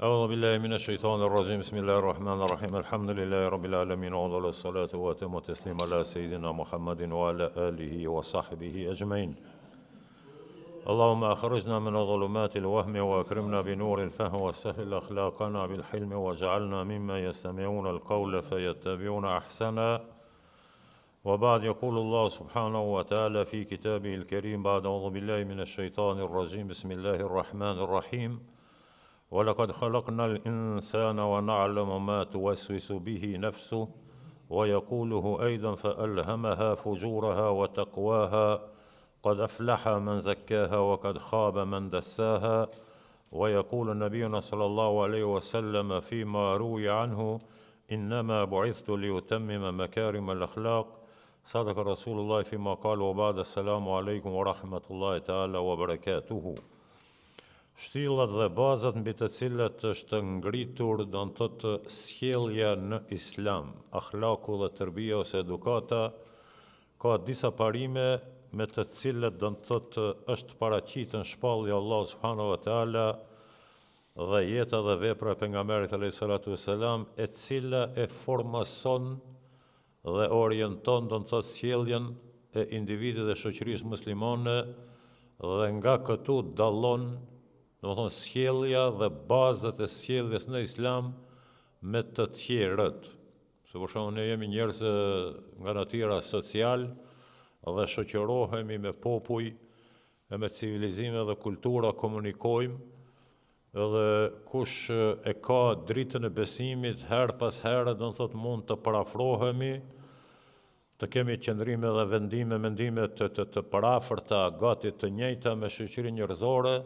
أعوذ بالله من الشيطان الرجيم بسم الله الرحمن الرحيم الحمد لله رب العالمين وأفضل الصلاة وأتم التسليم على سيدنا محمد وعلى آله وصحبه أجمعين اللهم أخرجنا من ظلمات الوهم وأكرمنا بنور الفهم وسهل أخلاقنا بالحلم واجعلنا مما يستمعون القول فيتبعون أحسنا وبعد يقول الله سبحانه وتعالى في كتابه الكريم بعد أعوذ بالله من الشيطان الرجيم بسم الله الرحمن الرحيم ولقد خلقنا الإنسان ونعلم ما توسوس به نفسه ويقوله أيضا فألهمها فجورها وتقواها قد أفلح من زكاها وقد خاب من دساها ويقول نبينا صلى الله عليه وسلم فيما روي عنه إنما بعثت ليتمم مكارم الأخلاق صدق رسول الله فيما قال وبعد السلام عليكم ورحمة الله تعالى وبركاته Shtyllat dhe bazat mbi të cilat është ngritur do të thotë sjellja në Islam, ahlaku dhe tërbija ose edukata, ka disa parime me të cilat do të thotë është paraqitën shpallja e Allahut subhanahu wa taala dhe jeta dhe vepra e pejgamberit alayhi salatu wasalam, e cila e formëson dhe orienton do të thotë sjelljen e individit dhe shoqërisë muslimane dhe nga këtu dallon domethënë sjellja dhe bazat e sjelljes në islam me të tjerët. Se për shembull ne jemi njerëz nga natyra social dhe shoqërohemi me popuj e me civilizime dhe kultura komunikojmë Edhe kush e ka dritën e besimit herë pas here do të thotë mund të përafrohemi, të kemi qëndrime dhe vendime, mendime të të, të përafërta, gati të njëjta me shoqërinë njerëzore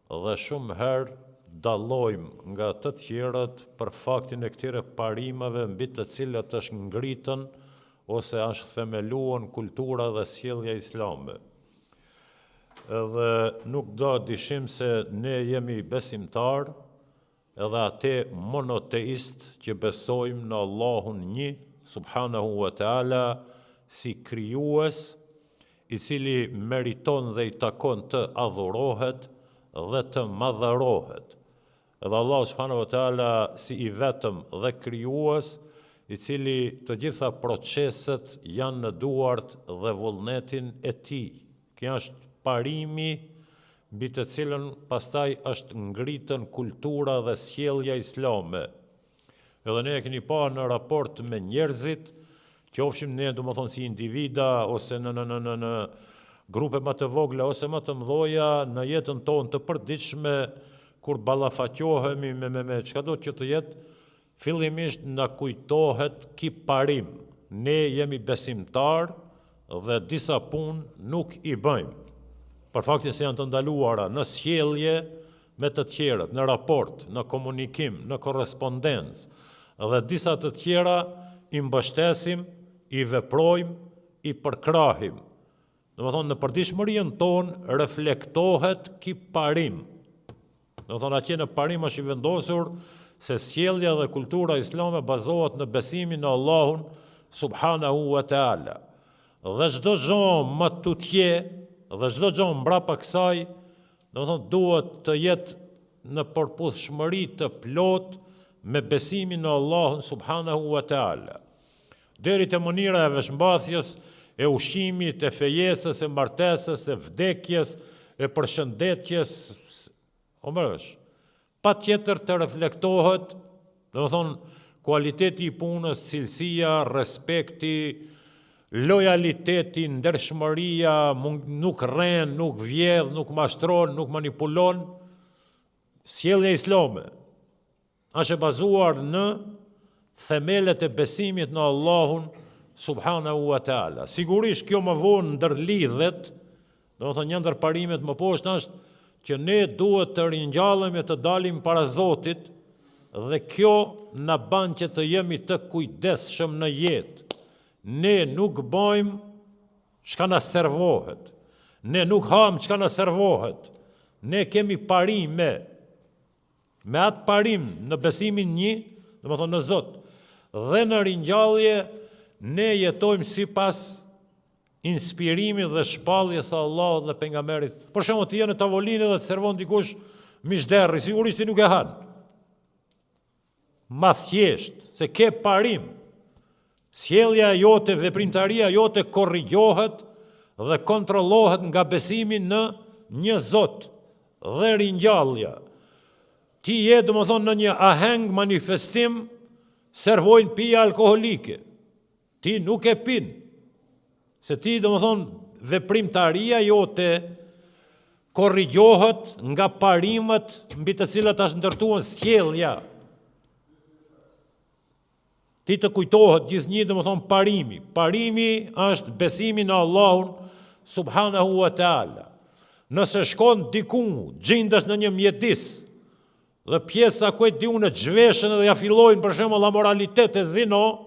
dhe shumë herë dallojmë nga të tjerët për faktin e këtyre parimeve mbi të cilat është ngritën ose është themeluan kultura dhe sjellja islame. Edhe nuk do dyshim se ne jemi besimtarë edhe ate monoteist që besojmë në Allahun një, subhanahu wa ta'ala, si krijues, i cili meriton dhe i takon të adhurohet dhe të madhërohet. Edhe Allahu subhanahu wa taala si i vetëm dhe krijues, i cili të gjitha proceset janë në duart dhe vullnetin e tij. Kjo është parimi mbi të cilën pastaj është ngritën kultura dhe sjellja islame. Edhe ne e keni pa në raport me njerëzit, qofshim ne domethonë si individa ose në në në në në grupe më të vogla ose më të mëdhoja në jetën tonë të përditshme kur ballafaqohemi me me me çka do që të jetë, fillimisht na kujtohet ki parim. Ne jemi besimtar dhe disa punë nuk i bëjmë. Për faktin se janë të ndaluara në sjellje me të tjerët, në raport, në komunikim, në korrespondencë dhe disa të tjera i mbështesim, i veprojmë, i përkrahim. Domethonë, në përditshmërinë tonë reflektohet ki parim. Domethonë, atje në parim është i vendosur se sjellja dhe kultura islame bazohet në besimin në Allahun subhanahu wa ta'ala. Dhe çdo gjo më tutje dhe çdo gjo mbrapa kësaj Domethonë, duhet të jetë në përputhshmëri të plotë me besimin në Allahun subhanahu wa taala. Deri te mënyra e veshmbathjes, e ushqimit, e fejesës, e martesës, e vdekjes, e përshëndetjes, o merr vesh. Patjetër të reflektohet, domethonë, kualiteti i punës, cilësia, respekti, lojaliteti, ndershmëria, nuk rren, nuk vjedh, nuk mashtron, nuk manipulon, sjellja islame është e bazuar në themelet e besimit në Allahun subhanahu wa taala. Sigurisht kjo më vonë ndërlidhet, domethonë një ndër parimet më poshtë është që ne duhet të ringjallemi të dalim para Zotit dhe kjo na ban që të jemi të kujdesshëm në jetë. Ne nuk bëjmë çka na servohet. Ne nuk hamë çka na servohet. Ne kemi parime. Me atë parim në besimin një, domethonë në Zot, dhe në ringjallje, ne jetojmë sipas inspirimit dhe shpalljes së Allahut dhe pejgamberit. Për shembull, ti je në tavolinë dhe të servon dikush mish derri, sigurisht ti nuk e han. Ma thjesht, se ke parim. Sjellja jote, veprimtaria jote korrigjohet dhe kontrollohet nga besimi në një Zot dhe ringjallja. Ti je, domethënë, në një aheng manifestim servojnë pije alkoholike. Ti nuk e pin. Se ti, domethënë, veprimtaria jote korrigjohet nga parimet mbi të cilat është ndërtuar sjellja. Ti të kujtohet gjithnjë, domethënë, parimi. Parimi është besimi në Allahun subhanahu wa taala. Nëse shkon diku, gjindesh në një mjedis, Dhe pjesa ku e di unë zhveshen edhe ja fillojnë për shembull amoralitet e zina,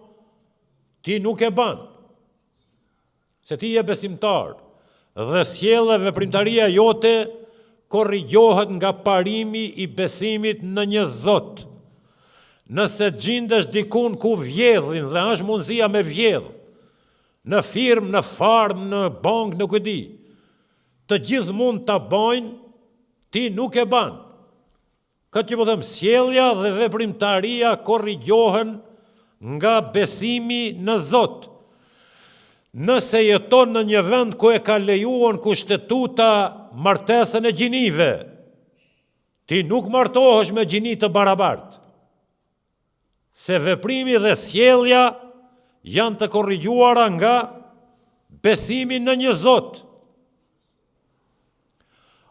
ti nuk e ban. Se ti je besimtar dhe sjellja veprimtaria jote korrigjohet nga parimi i besimit në një Zot. Nëse gjindesh dikun ku vjedhin dhe është mundësia me vjedh, në firmë, në farmë, në bankë, nuk e di, Të gjithë mund ta bajnë, ti nuk e ban. Këtë që po them, sjellja dhe veprimtaria korrigjohen nga besimi në Zot. Nëse jeton në një vend ku e ka lejuar kushtetuta martesën e gjinive, ti nuk martohesh me gjini të barabartë. Se veprimi dhe sjellja janë të korrigjuara nga besimi në një Zot.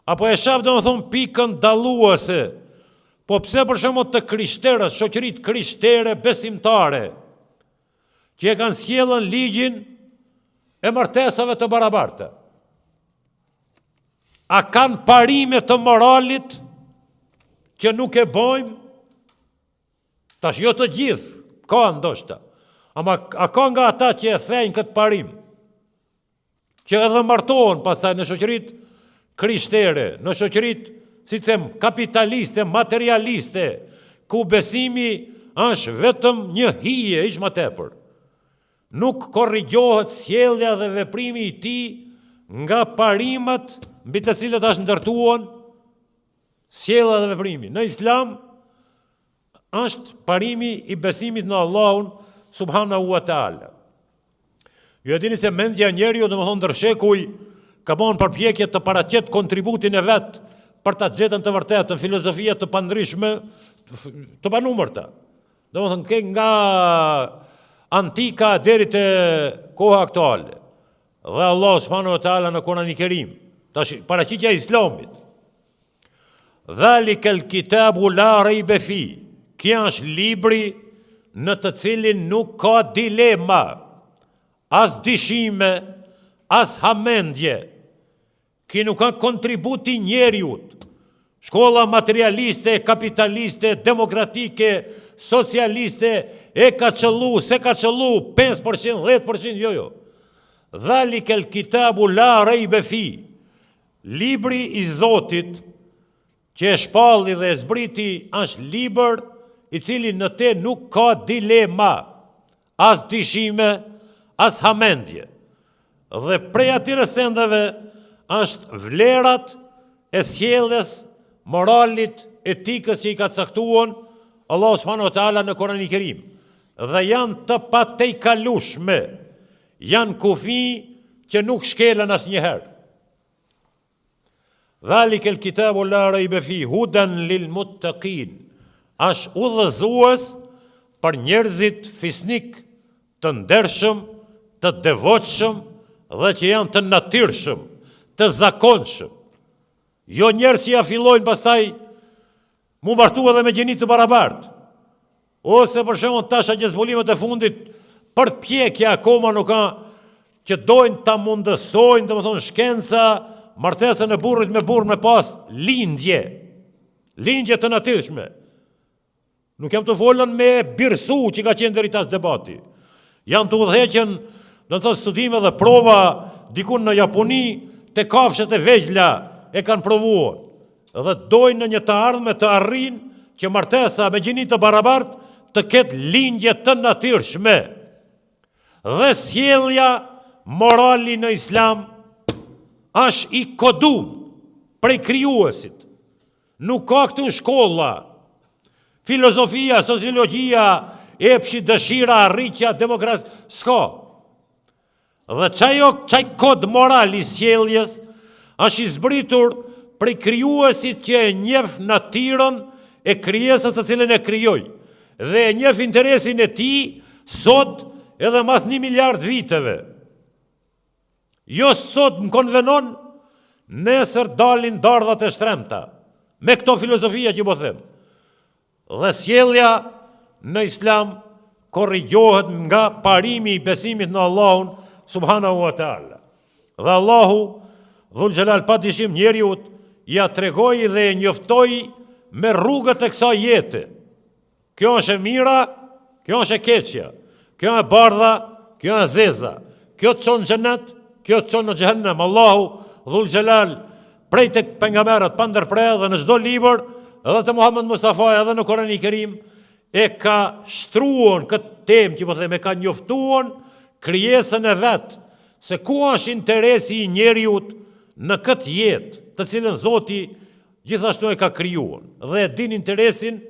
Apo e shef domethënë pikën dalluese, po pse për shembull të krishterët, shoqëritë krishtere besimtare, që e kanë sjellën ligjin e martesave të barabarta. A kanë parime të moralit që nuk e bojmë? Tash jo të gjithë, ka ndoshta. Ama a ka nga ata që e thejnë këtë parim? Që edhe martohen pastaj në shoqëritë krishtere, në shoqëritë, si të them, kapitaliste, materialiste, ku besimi është vetëm një hije, hiç ma tepër. Nuk korrigjohet sjellja dhe veprimi i tij nga parimet mbi të cilët është ndërtuar Sjellja dhe veprimi. Në Islam është parimi i besimit në Allahun subhanahu wa taala. Ju e dini se mendja e njeriut, domethënë ndër shekuj, ka bon përpjekje të paraqet kontributin e vet për ta gjetën të vërtetën, filozofia të pandryshme, të panumërta. Domethënë ke nga antika deri te koha aktuale. Dhe Allahu subhanahu wa taala në Kur'anin Kerim, tash paraqitja e Islamit. Dhalikel kitabu la rejbe fi. Ky është libri në të cilin nuk ka dilema, as dyshime, as hamendje. Ky nuk ka kontribut i njeriut. Shkolla materialiste, kapitaliste, demokratike, socialiste, e ka qëllu, s'e ka qëllu, 5%, 10%, jo, jo. Dhalikel kitabu la rejbe fi. Libri i Zotit, që e shpalli dhe e zbriti, është libër i cili në te nuk ka dilema, as dyshime, as hamendje. Dhe prej atyre sendeve është vlerat e sjelljes, moralit, etikës që i ka caktuar Allahu subhanahu wa taala në Kur'anin Kerim. Dhe janë të patejkalueshme, janë kufi që nuk shkelen asnjëherë. Dhalikel kitabu la rejbe fi, huden lil muttekin, është udhëzues për njerëzit fisnik të ndershëm, të devotshëm dhe që janë të natyrshëm, të zakonshëm. Jo njerëz që ja fillojnë pastaj m'u martu edhe me gjini të barabartë. Ose për shembull tash që zbulimet e fundit përpjekje akoma nuk ka që dojnë ta mundësojnë, domethënë shkenca martesën e burrit me burrë me pas lindje. Lindje të natyrshme. Nuk jam tu folën me birësu që ka qenë deri tash debati. Janë tu udhëheqën, do të thotë studime dhe prova dikun në Japoni te kafshët e vegjla e kanë provuar. Dhe dojnë në një të ardhme të arrijnë që martesa me gjini të barabartë të ketë lindje të natyrshme. Dhe sjellja morali në islam është i kodum prej krijuesit. Nuk ka këtu shkolla. Filozofia, sociologjia, epshi, dëshira, arritja, demokracia, s'ka. Dhe qajo, qaj kod moral i sjelljes është i zbritur prej krijuesit që e njef natyrën e krijesës të cilën e krijoi dhe e njef interesin e tij sot edhe mas një miliard viteve. Jo sot më konvenon, nesër dalin dardhat e shtremta. Me këto filozofia që po them. Dhe sjellja në islam korrigjohet nga parimi i besimit në Allahun subhanahu wa taala. Dhe Allahu dhul xhelal pa dyshim njeriut ia tregoi dhe e njoftoi me rrugët e kësaj jete. Kjo është e mira, kjo është e keqja. Kjo e bardha, kjo e zeza. Kjo të çon në xhenet, kjo të çon në xhehenem. Allahu dhul xhelal prej tek pejgamberët pa ndërpre dhe në çdo libër, edhe te Muhammed Mustafa edhe në Kurani Kerim e ka shtruan këtë temë që po them e ka njoftuan krijesën e vet se ku është interesi i njeriut në këtë jetë, të cilën Zoti gjithashtu e ka krijuar dhe e din interesin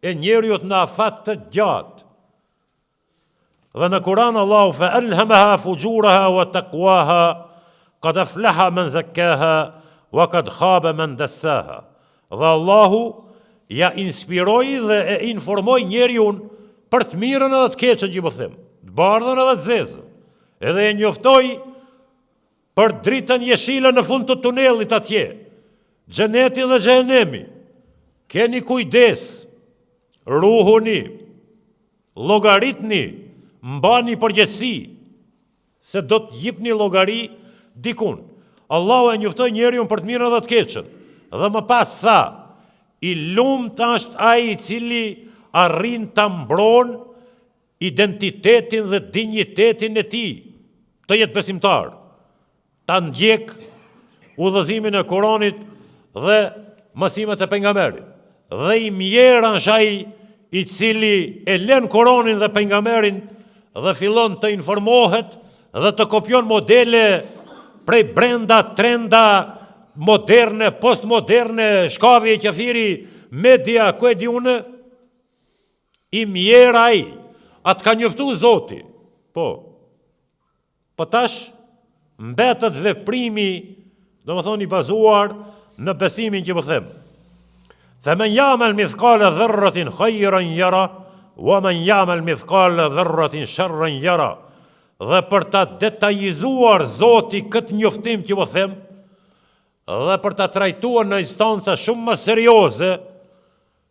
e njeriut në afat të gjatë. Dhe në Kur'an Allahu fa alhamaha fujuraha wa taqwaha qad aflaha man zakkaha wa qad khaba man dassaha. Dhe Allahu ja inspiroi dhe e informoi njeriun për të mirën edhe të keqen që po them, të bardhën edhe të zezën. Edhe e njoftoi për dritën jeshile në fund të tunelit atje, xheneti dhe xhehenemi. Keni kujdes, ruhuni, Llogaritni, mbani përgjegjësi, se do të jipni llogari dikun. Allahu e njoftoi njeriun për të mirën dhe të keqen, dhe më pas tha, I lumtë është ai i cili arrin ta mbron identitetin dhe dinjitetin e tij, të jetë besimtar. Ta ndjek udhëzimin e Kuranit dhe mësimet e pejgamberit. Dhe i mjerë është ai i cili e lën Kuranin dhe pejgamberin dhe fillon të informohet dhe të kopjon modele prej brenda, trenda, moderne, postmoderne, shkavi e qafiri, media, ku e di unë, i mjerë ai, a të ka njoftu Zoti, po, Po tash mbetet veprimi, domethënë i bazuar në besimin që po them. Fe men jamel mithkale dherratin khajran jera, wa men jamel mithkale dherratin sherran jera. Dhe për ta detajizuar Zoti këtë njoftim që po them, dhe për ta trajtuar në instanca shumë më serioze,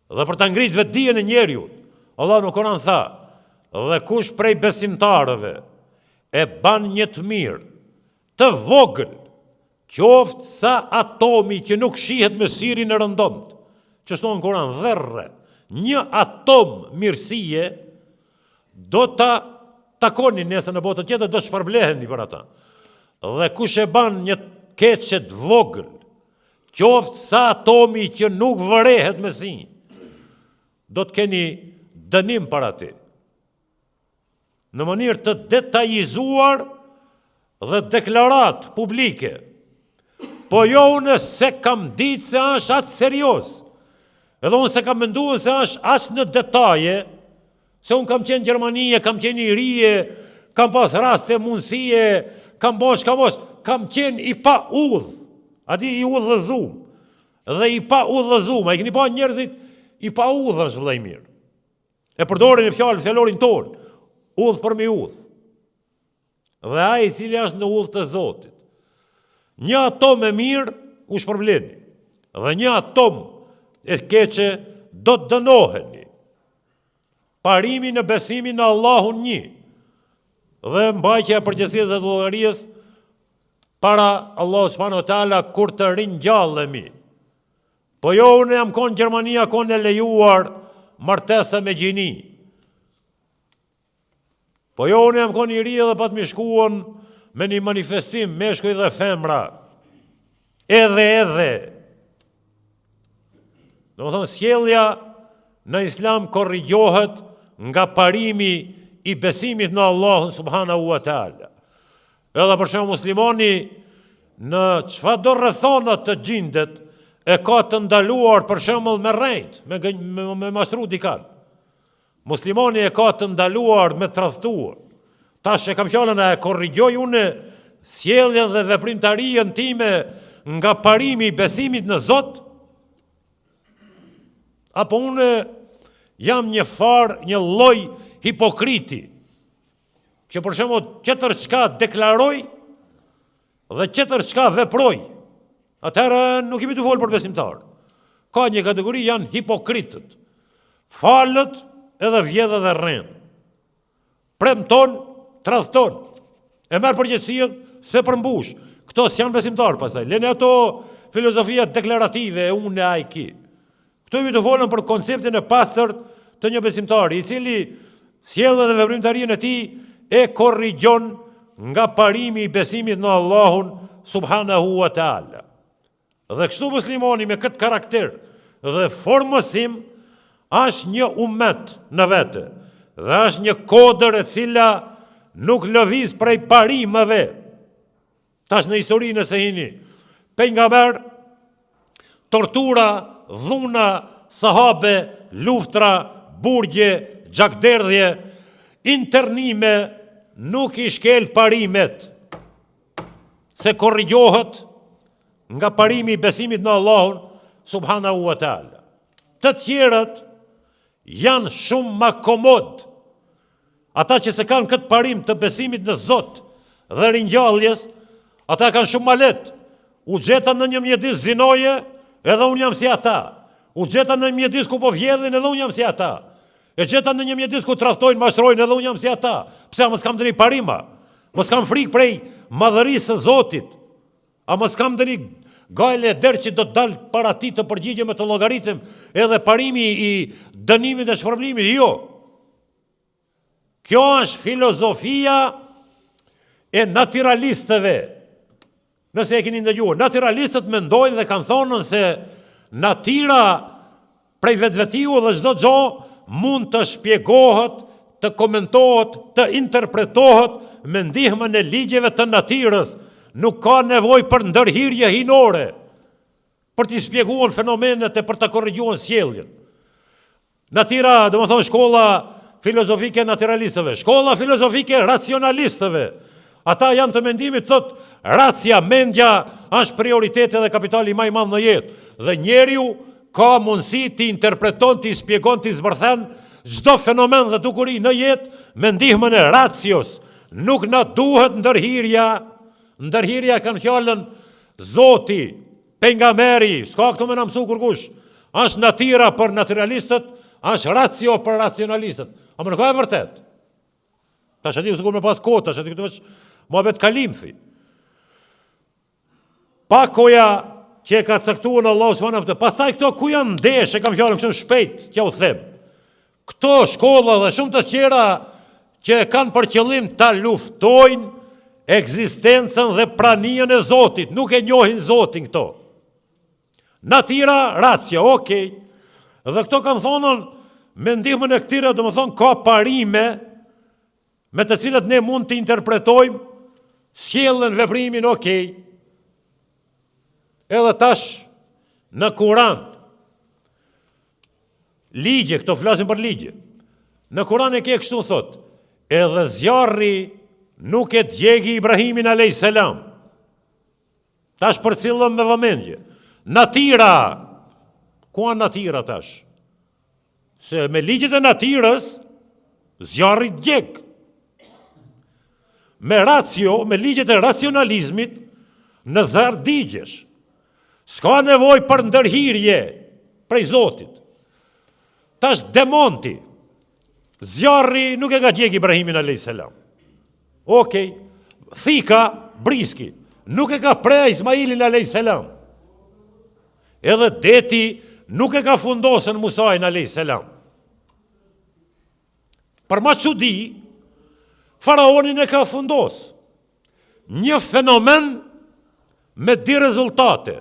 Dhe për ta ngritë vetëdijen e njeriut, Allahu në Kur'an tha: "Dhe kush prej besimtarëve e ban një të mirë të vogël, qoftë sa atomi që nuk shihet me syrin e rëndomtë, qështu në Kur'an, dherre, një atom mirësie do ta takoni nesër në botën tjetër, do të shpërbleheni për ata. Dhe kush e ban një keqe të vogël, Qoftë sa atomi që nuk vërehet me sy, do të keni dënim për atë. Në mënyrë të detajizuar dhe deklaratë publike. Po jo unë s'e kam ditë se është aq serioz. Edhe unë s'e kam menduar se është aq në detaje, Se unë kam qenë në Gjermani, kam qenë i ri, kam pas raste, mundësie, kam bo çka mos, kam qenë i pa udhë, a di i udhëzum, dhe i pa udhëzum, a i keni pa njerëzit i pa udhë është vëlla i mirë. E përdorin një fjalë, fjalorin tonë, udhë përmi udhë. Dhe ai i cili është në udhë të Zotit. Një atom e mirë u shpërbleni. Dhe një atom e keqe do të dënoheni. Parimi në besimin në Allahun një dhe mbajtja e përgjegjësisë dhe llogarisë para Allahut subhanahu wa taala kur të ringjallemi. Po jo unë jam konë në Gjermani, a konë e lejuar martesa me gjini. Po jo unë jam konë i ri edhe patmi shkuan me një manifestim, meshkuj dhe femra. Edhe, edhe. Domethënë, sjellja në islam korrigjohet nga parimi i besimit në Allahun subhanahu wa ta'ala. Edhe për shembull muslimani në çfarëdo rrethana të gjindet, e ka të ndaluar për shembull me rrejt, me, me, me mashtru dikan. Muslimani e ka të ndaluar me tradhtu. Tash e kam fjalën a e korrigjoj unë sjelljen dhe veprimtarinë time nga parimi i besimit në Zot, apo unë jam një farë, një lloj hipokriti, që për shembull tjetër çka deklaroj dhe tjetër çka veproj, atëherë nuk jemi tu folë për besimtarë. Ka një kategori janë hipokritët. Falet edhe vjedh edhe rren. Premton, tradhton. E merr përgjegjësinë, s'e përmbush. Këto s'janë besimtarë pastaj. Leni ato filozofia deklarative e unë e ai ki. Këtu jemi tu folën për konceptin e pastër të një besimtari, i cili sjelljen dhe veprimtarinë e tij e korrigjon nga parimi i besimit në Allahun subhanahu wa taala. Dhe kështu muslimani me këtë karakter dhe formësim është një umet në vete dhe është një kodër e cila nuk lëviz prej parimeve. Tash në histori nëse hini, pejgamber, tortura, dhuna, sahabe, luftra, burgje, gjakderdhje, internime, nuk i shkel parimet, se korrigjohet nga parimi i besimit në Allahun, subhanahu wa ta'ala. Të tjerët janë shumë ma komod Ata që s'e kanë këtë parim të besimit në Zot dhe ringjalljes, ata e kanë shumë ma lehtë. U gjeta në një mjedis zinoje, edhe unë jam si ata. U gjeta në një mjedis ku po vjedhin, edhe unë jam si ata. E gjeta në një mjedis ku tradhtojnë, mashtrojnë, edhe unë jam si ata. Pse a mos kam ndonjë parim a? Mos kam frikë prej madhërisë së Zotit. A mos kam ndonjë gajle e dert që do të dal para tij të përgjigjem e të llogaritem edhe parimi i dënimit e shpërblimit? Jo. Kjo është filozofia e natyralistëve. Nëse e keni ndëgjuar, natyralistët mendojnë dhe kanë thonë se natyra prej vetvetiu dhe çdo gjo mund të shpjegohet, të komentohet, të interpretohet me ndihmën e ligjeve të natyrës. Nuk ka nevojë për ndërhyrje hyjnore, për t'i shpjeguar fenomenet e për të korrigjuar sjelljen. Natyra, domethënë shkolla filozofike e natyralistëve, shkolla filozofike e racionalistëve. Ata janë të mendimit, thotë, racia, mendja, është prioriteti dhe kapitali ma i madh në jetë. Dhe njeriu ka mundësi t'i interpreton, t'i shpjegon, t'i zbërthen çdo fenomen dhe dukuri në jetë me ndihmën e racios. Nuk na duhet ndërhyrja, ndërhyrja e kanë fjalën Zoti, Pejgamberi, s'ka këtu me na mësu kurkush. Është natyra për natyralistët, është racio për racionalistët. Ama nuk a e vërtet. Tash aty sikur me pas kohë, tash aty këtu veç muhabet kalimthi. Pakoja që e ka caktuar Allahu subhanahu wa taala. Pastaj këto ku janë ndesh, e kam fjalën kështu shpejt, t'jau them. Këto shkolla dhe shumë të tjera që e kanë për qëllim ta luftojnë ekzistencën dhe praninë e Zotit, nuk e njohin Zotin këto. Natyra, racio, okej. Dhe këto kanë thonë me ndihmën e këtyre, domethënë ka parime me të cilat ne mund të interpretojmë sjelljen, veprimin, okej. Edhe tash në Kuran Ligje, këto flasin për ligje. Në Kuran e ke kështu thot, edhe zjarri nuk e djegi Ibrahimin a.s. Tash përcillëm me vëmendje. Natyra, ku a natyra tash? Se me ligjet e natyrës, zjarri djeg. Me racio, me ligjet e racionalizmit, në zjarr digjesh. S'ka nevojë për ndërhyrje prej Zotit. Tash demonti, zjarri nuk e ka djeg Ibrahimin a.s. Okej, thika, briski, nuk e ka pre Ismailin a.s. Edhe deti nuk e ka fundosën Musain a.s. Për ma çudi, faraonin e ka fundos. Një fenomen me dy rezultate.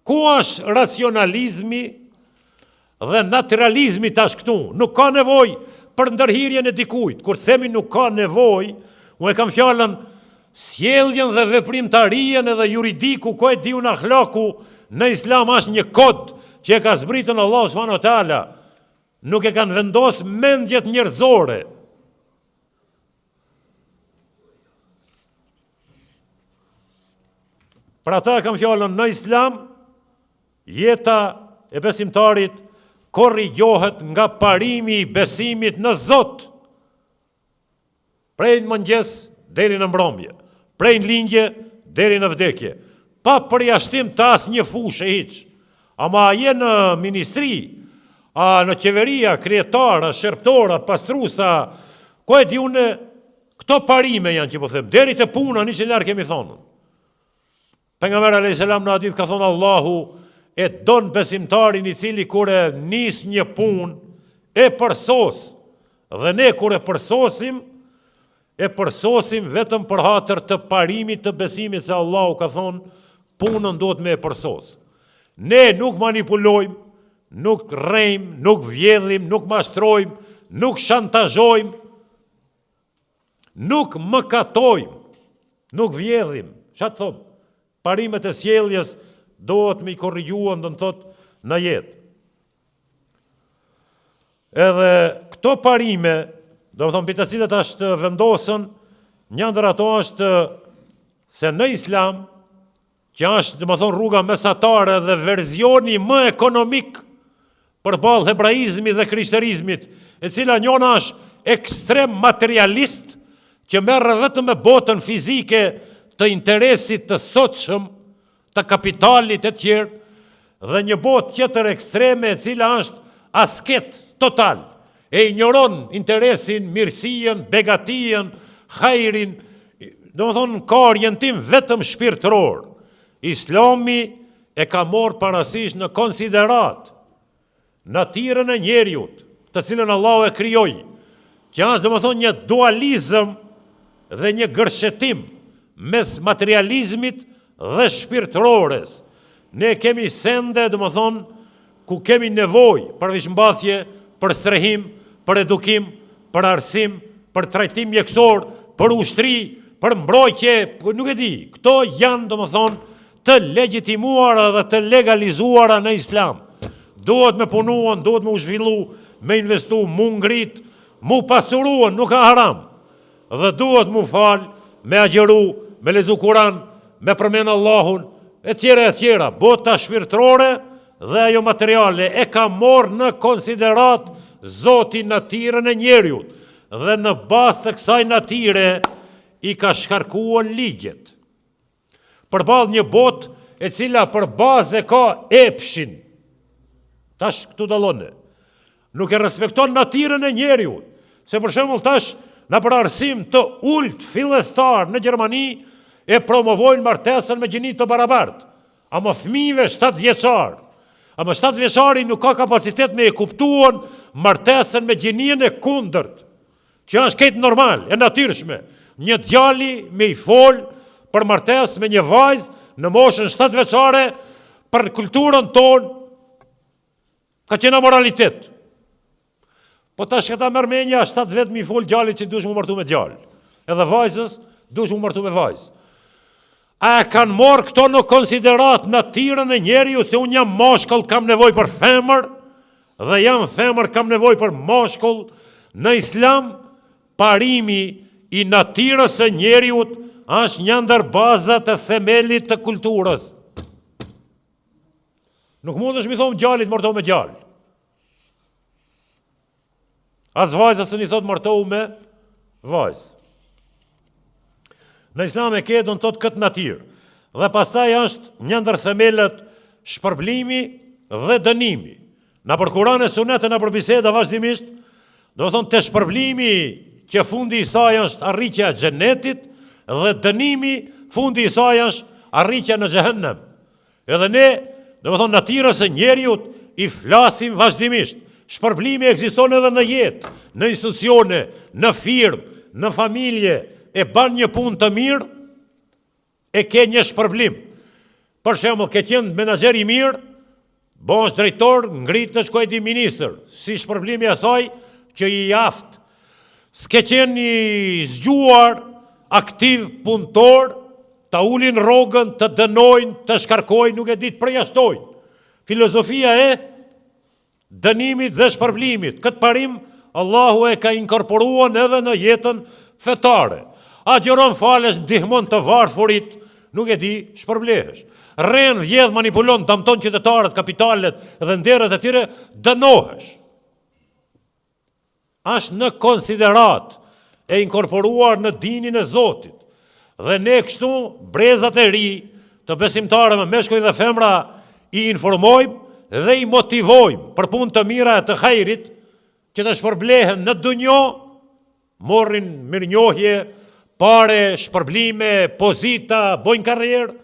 Ku është racionalizmi dhe natyralizmi tash këtu? Nuk ka nevojë për ndërhyrjen e dikujt. Kur themi nuk ka nevojë, unë e kam fjalën sjelljen dhe veprimtarinë edhe juridiku, ku e di unë ahlaku Në islam është një kod që e ka zbritën Allahu subhanahu wa taala. Nuk e kanë vendos mendjet njerëzore. Për ata e kam fjalën në islam, jeta e besimtarit korrigjohet nga parimi i besimit në Zot. Prej në mëngjes deri në mbrëmje, prej në lindje deri në vdekje, pa përjashtim të asnjë fushe hiç. Ama a je në ministri, a në qeveri, a kryetar, a shërbëtor, a pastrus, a ku e di unë, këto parime janë që po them, deri te puna 100 herë kemi thonë. Pejgamberi alayhis salam në hadith ka thonë Allahu e don besimtarin i cili kur e nis një punë e përsos dhe ne kur e përsosim e përsosim vetëm për hatër të parimit të besimit se Allahu ka thonë punën duhet me e përsos. Ne nuk manipulojmë, nuk rrejmë, nuk vjedhim, nuk mashtrojmë, nuk shantazhojmë, Nuk mëkatojmë, nuk vjedhim. Ça të thomë? Parimet e sjelljes duhet me i korrigjua do të thotë në jetë. Edhe këto parime, do të thonë mbi të cilat është vendosën, një ndër ato është se në islam që është, domethënë, rruga mesatare dhe versioni më ekonomik përballë hebraizmit dhe krishterizmit, e cila njona është ekstrem materialist që merret vetëm me botën fizike të interesit të sotshëm, të kapitalit e tjerë, dhe një botë tjetër ekstreme e cila është asket total, e injoron interesin, mirësinë, begatinë, hajrin, domethënë ka orientim vetëm shpirtëror. Islami e ka marrë parasysh në konsideratë natyrën e njeriut, të cilën Allahu e krijoi, që është domethënë një dualizëm dhe një gërshetim mes materializmit dhe shpirtërores. Ne kemi sende, domethënë, ku kemi nevojë për veshmbathje, për strehim, për edukim, për arsim, për trajtim mjekësor, për ushtri, për mbrojtje, nuk e di. Këto janë, domethënë, të legjitimuara dhe të legalizuara në islam. Duhet me punuan, duhet me u zhvillu, me investu, mu ngrit, mu pasuruan, nuk a haram. Dhe duhet mu fal, me agjëru, me lexu Kuran, me përmen Allahun, e tjera e tjera. Bota shpirtërore dhe ajo materiale e ka marrë në konsideratë Zoti natyrën e njeriut dhe në bazë të kësaj natyre i ka shkarkuar ligjet. Përballë një botë e cila për bazë e ka epshin. Tash këtu dallone. Nuk e respekton natyrën e njeriut. Se për shembull tash nëpër arsim të ulët fillestar në Gjermani e promovojnë martesën me gjini të barabartë. Ama fëmijëve 7 vjeçar. Ama 7 vjeçari nuk ka kapacitet me e kuptuan martesën me gjininë e kundërt. Që është krejt normal, e natyrshme. Një djali me i fol për martesë me një vajzë në moshën 7 vjeçare për kulturën tonë ka qenë amoralitet. Po tash këta merr menja 7 vjet me i fol djalit që duhesh mu martu me djalë. Edhe vajzës duhesh mu martu me vajzë. A e kanë marrë këto në konsideratë natyrën e njeriut se unë jam mashkull kam nevojë për femër dhe jam femër kam nevojë për mashkull në islam parimi i natyrës së njeriut është një ndër bazat e themelit të kulturës. Nuk mundesh me i thonë djalit martohu me djalë. As vajzës s'i thotë martohu me vajzë. Në islam e ke do të thotë këtë natyrë. Dhe pastaj është një ndër themelet shpërblimi dhe dënimi. Nëpër Kuran e Sunet e nëpër biseda vazhdimisht, domethënë te shpërblimi që fundi i saj është arritja e xhenetit dhe dënimi fundi i saj është arritja në xhehenem. Edhe ne, domethënë natyrës së njeriut i flasim vazhdimisht. Shpërblimi ekziston edhe në jetë, në institucione, në firmë, në familje, e ban një punë të mirë, e ke një shpërblim. Për shembull, ke qenë menaxher i mirë, bëhesh drejtor, ngritesh ku e di ministër, si shpërblim i asaj që je i aftë. S'ke qenë i zgjuar, aktiv, punëtor, Ta ulin rrogën, të dënojnë, të shkarkojnë, nuk e di të përjashtojnë. Filozofia e dënimit dhe shpërblimit. Këtë parim Allahu e ka inkorporuar edhe në jetën fetare. Agjëron falesh, ndihmon të varfurit, nuk e di, shpërblehesh. Rren, vjedh, manipulon, damton qytetarët, kapitalet dhe nderet e tyre, dënohesh. Është në konsideratë e inkorporuar në dinin e Zotit. Dhe ne kështu brezat e ri të besimtarëve meshkuj dhe femra i informojmë dhe i motivojmë për punë të mira e të hajrit që të shpërblehen në dunjo, morrin mirënjohje, pare, shpërblime, pozita, bojnë karrierë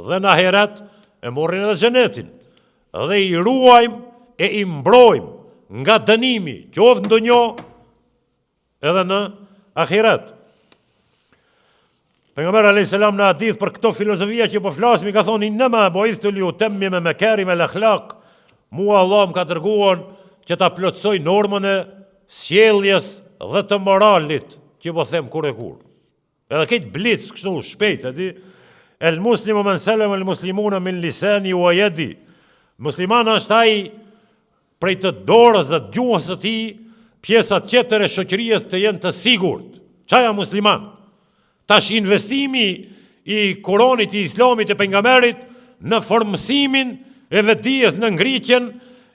dhe në ahiret e morrin edhe xhenetin. Dhe i ruajmë e i mbrojmë nga dënimi, qoftë në dunjo edhe në ahiret. Pejgamberi alayhis salam në hadith për këto filozofia që po flasim i ka thonë innama bu'ithtu li utammima makarim al akhlaq. Mua Allah më ka dërguar që ta plotësoj normën e sjelljes dhe të moralit, që po them kur e kur. Edhe këtë blic kështu shpejt, e di. El muslimu men salama el muslimuna min lisani wa yadi. Musliman është ai prej të dorës dhe të gjuhës së tij, pjesa tjetër e shoqërisë të jenë të sigurt. Qaj a musliman? Tash investimi i Kuranit, i Islamit e pejgamberit në formësimin e vetëdijes, në ngritjen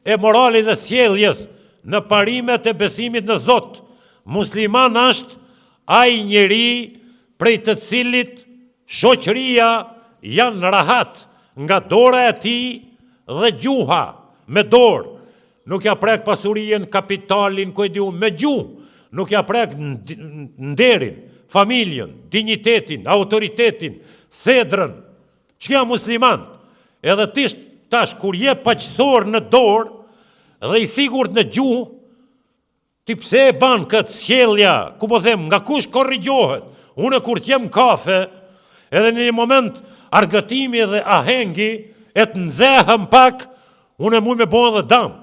e moralit dhe sjelljes, në parimet e besimit në Zot. Musliman është ai njeri prej të cilit shoqëria janë rahat nga dora e tij dhe gjuha, me dorë, nuk ja prek pasurien, kapitalin, ku e di unë, me gjuhë, nuk ja prek nderin, familjen, dinjitetin, autoritetin, sedrën, qe musliman, edhe ti tash kur je paqësor në dorë dhe i sigurt në gjuhë, Ti pse e ban këtë sjellja, ku po them, nga kush korrigjohet? Unë kur të jem kafe, edhe në një moment argëtimi dhe ahengi, e të nxehem pak, unë e muj me bo edhe dam.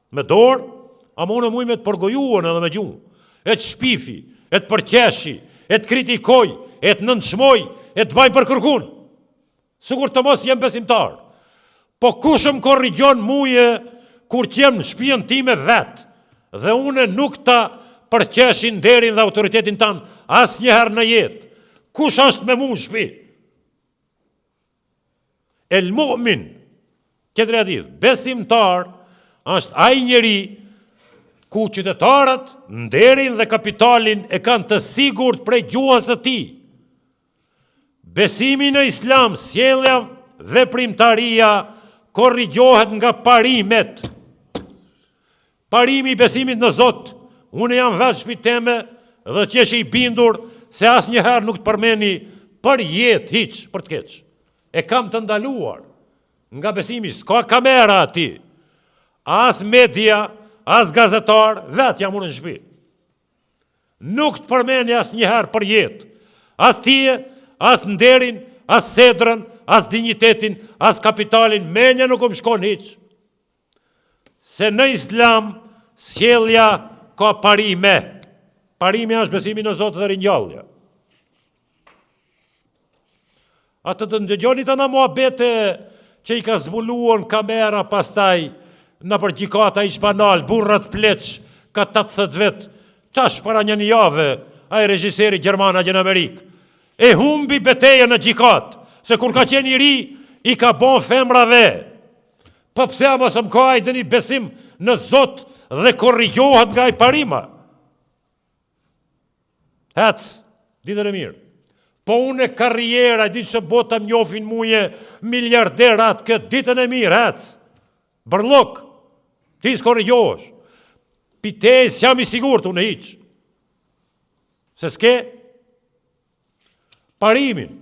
Me dorë, ama unë e muj me të përgoju edhe me gjuhë. E të shpifi, e të përqeshi, e të kritikoj, e të nënçmoj, e të baj për kërkun. Sikur të mos jem besimtar. Po kush më korrigjon muje kur të jem në shpijën time vet dhe une nuk ta përqeshi nderin dhe autoritetin tan asnjëherë në jetë. Kush është me mu në shpi? El mu'min, tjetër hadith, besimtar është ai njeri ku qytetarët nderin dhe kapitalin e kanë të sigurt prej gjuhës së tij. Besimi në Islam, sjellja, veprimtaria korrigjohet nga parimet. Parimi i besimit në Zot, unë jam vetë n'shpi teme dhe të jesh i bindur se asnjëherë nuk të përmeni për jetë hiç, për të keq. E kam të ndaluar nga besimi, s'ka kamera aty, as media, as gazetar, vetë jam unë në shpi. Nuk të përmeni asnjëherë për jetë, as tije, as nderin, as sedrën, as dinjitetin, as kapitalin, menja nuk më shkon hiç. Se në islam, sjellja ka parime. Parimi është besimi në Zot dhe ringjallja. A të të ndëgjoni të na muhabete që i ka zbuluar në kamera pastaj nëpër gjykata ish banal, burrat pleq, ka 80 vjet, tash para një një jave, ai regjiseri gjerman atje në Amerikë, e humbi betejën në gjykatë, se kur ka qenë i ri, i ka bon femrave. Po pse a mos më ka ai ndonjë besim në Zot dhe korrigjohet nga ai parima? Hec, ditën e mirë. Po unë e karriera, di që bota më njofin muje, miliarderat këtë, ditën e mirë, hec. Bërllok, ti s'korrigjohesh. Pi teje s'jam i sigurt, unë hiç. Se s'ke parimin.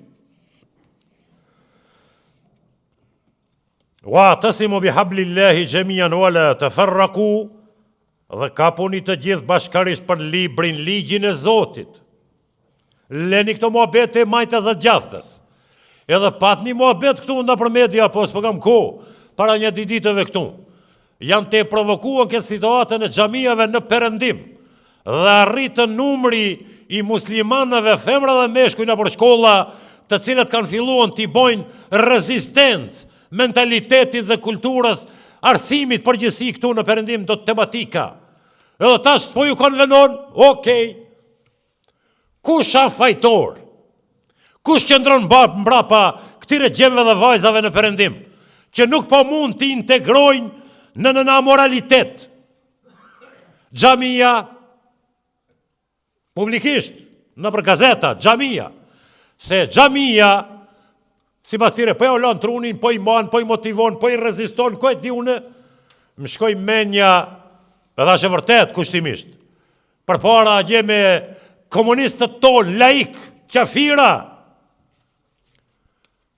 Wa'tasimu bi hablillahi jami'an wa la tafarraqu Dhe kapuni të gjithë bashkarisht për librin, ligjin e Zotit. Leni këto muhabete majtas dhe djathtës. Edhe pat një muhabet këtu nëpër media, po s'po kam kohë, para një dy ditëve këtu. Janë te provokuan këtë situatën e xhamiave në perëndim. Dhe arritën numri i muslimanëve femra dhe meshkuj nëpër shkolla të cilët kanë filluan t'i bojnë rezistencë mentalitetit dhe kulturës, arsimit përgjithësi këtu në perëndim do tematika. Edhe tash s'po ju konvenon, okej. Kush a fajtor? Kush qëndron mbrapa këtyre djemve dhe vajzave në perëndim, që nuk po mund t'i integrojnë në në amoralitet? Xhamia, publikisht, nëpër gazeta, xhamia, se xhamia, sipas tyre, po jau lan trunin, po i man, po i motivon, po i reziston, ku e di unë, më shkoi menja, edhe është e vërtetë, kushtimisht, Përpara atje me komunistët tonë, laik, qafira,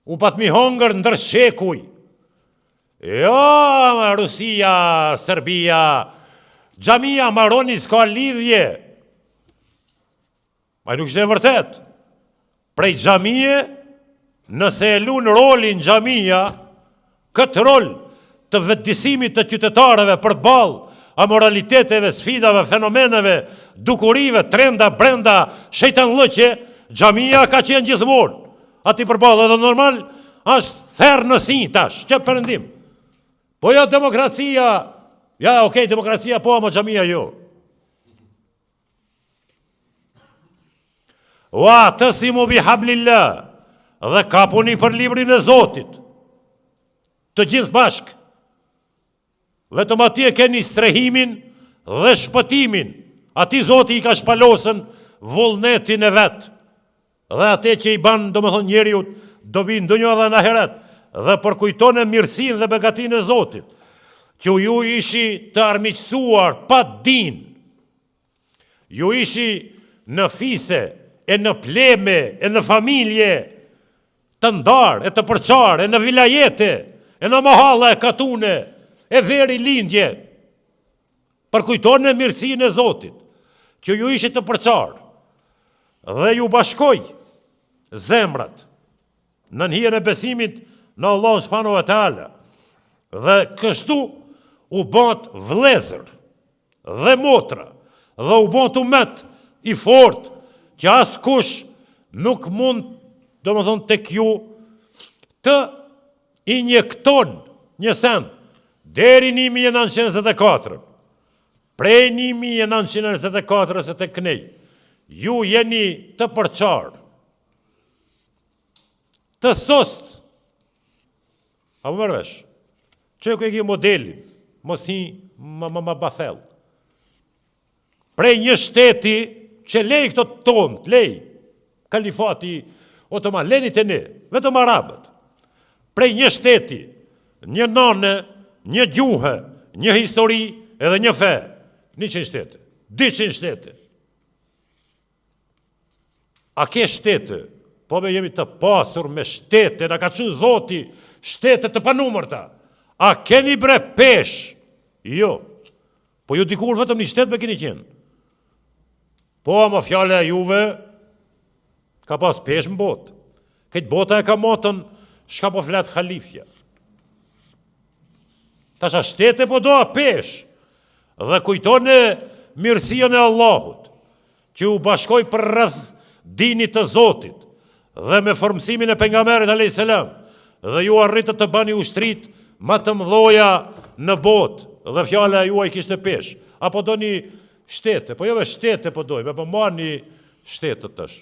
u patmi hongër ndër shekuj. Jo, Rusia, Serbia, xhamia, maroni, s'ka lidhje. A nuk është e vërtetë. Prej xhamie, nëse e lun rolin xhamia, këtë rol të vetëdijesimit të qytetarëve përballë amoraliteteve, sfidave, fenomeneve, dukurive, trenda, brenda, shejtanllëqe, xhamia ka qenë gjithmonë. Aty përballë edhe normal, është therë në si tash, që perëndim. Po jo demokracia, ja, okej, demokracia po, ama xhamia jo. Wa'tasimu bi hablillah dhe kapuni për librin e Zotit. Të gjithë bashkë. Vetëm aty e keni strehimin dhe shpëtimin. Aty Zoti i ka shpalosën vullnetin e vet. Dhe atë që i ban, domethënë njeriut, dobi në dunja dhe në ahiret, dhe përkujtone mirësinë dhe begatinë e Zotit, që ju ishi të armiqësuar pa din, ju ishi në fise e në pleme e në familje të ndarë e të përçarë e në vilajete e në mahalla e katune e veri lindje, Përkujtone mirësinë e Zotit, që ju ishit të përçarë, dhe ju bashkoi zemrat nën hijen e besimit në Allahun subhanahu wa taala. Dhe kështu u bëtë vëllezër dhe motra dhe u bëtë umet i fortë që askush nuk mund, domethënë tek ju të injekton një send deri 1924. Prej 1924 e tek knej, ju jeni të përçarë, të sost, a po merr vesh, që ku e ki modelin, mos hi ma, ma, ma ba thellë. Prej një shteti që lej këto tonë, lej, kalifati otoman, leni të ne, vetëm arabët. Prej një shteti, një nane, një gjuhe, një histori edhe një fe, 100 shtete, 200 shtete. A ke shtete? Po be jemi të pasur me shtete, na ka çu Zoti shtete të panumërta. A keni bre peshë? Jo. Po ju dikur vetëm një shtet be keni qenë. Po ama fjala e juve ka pas peshë në botë. Këtë bota e ka matën shka po flet halifja. Tash a shtete po do a peshë. Dhe kujtone mirësinë e Allahut, që u bashkoi përreth dinit të Zotit dhe me formësimin e pejgamberit alayhis salam dhe ju arritët të bani ushtritë ma të mëdhoja në botë dhe fjala e juaj kishte peshë. Apo doni shtete, po jo ve shtete po dojmë, po marrni shtetet tash.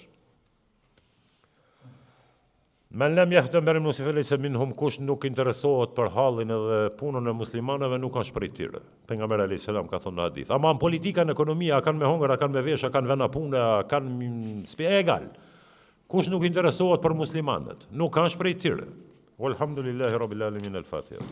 Men lem jehtem bi emril felejse minhum kush nuk interesohet për hallin edhe punën e muslimanëve nuk është prej tyre. Pejgamberi alayhis salam ka thënë në hadith. Ama në politika në ekonomi a kanë me hongër, a kanë me vesh, a kanë vena pune, a kanë spi egal. Kush nuk interesohet për muslimanët, nuk është prej tyre. Walhamdulillahi rabbil alamin al-Fatiha.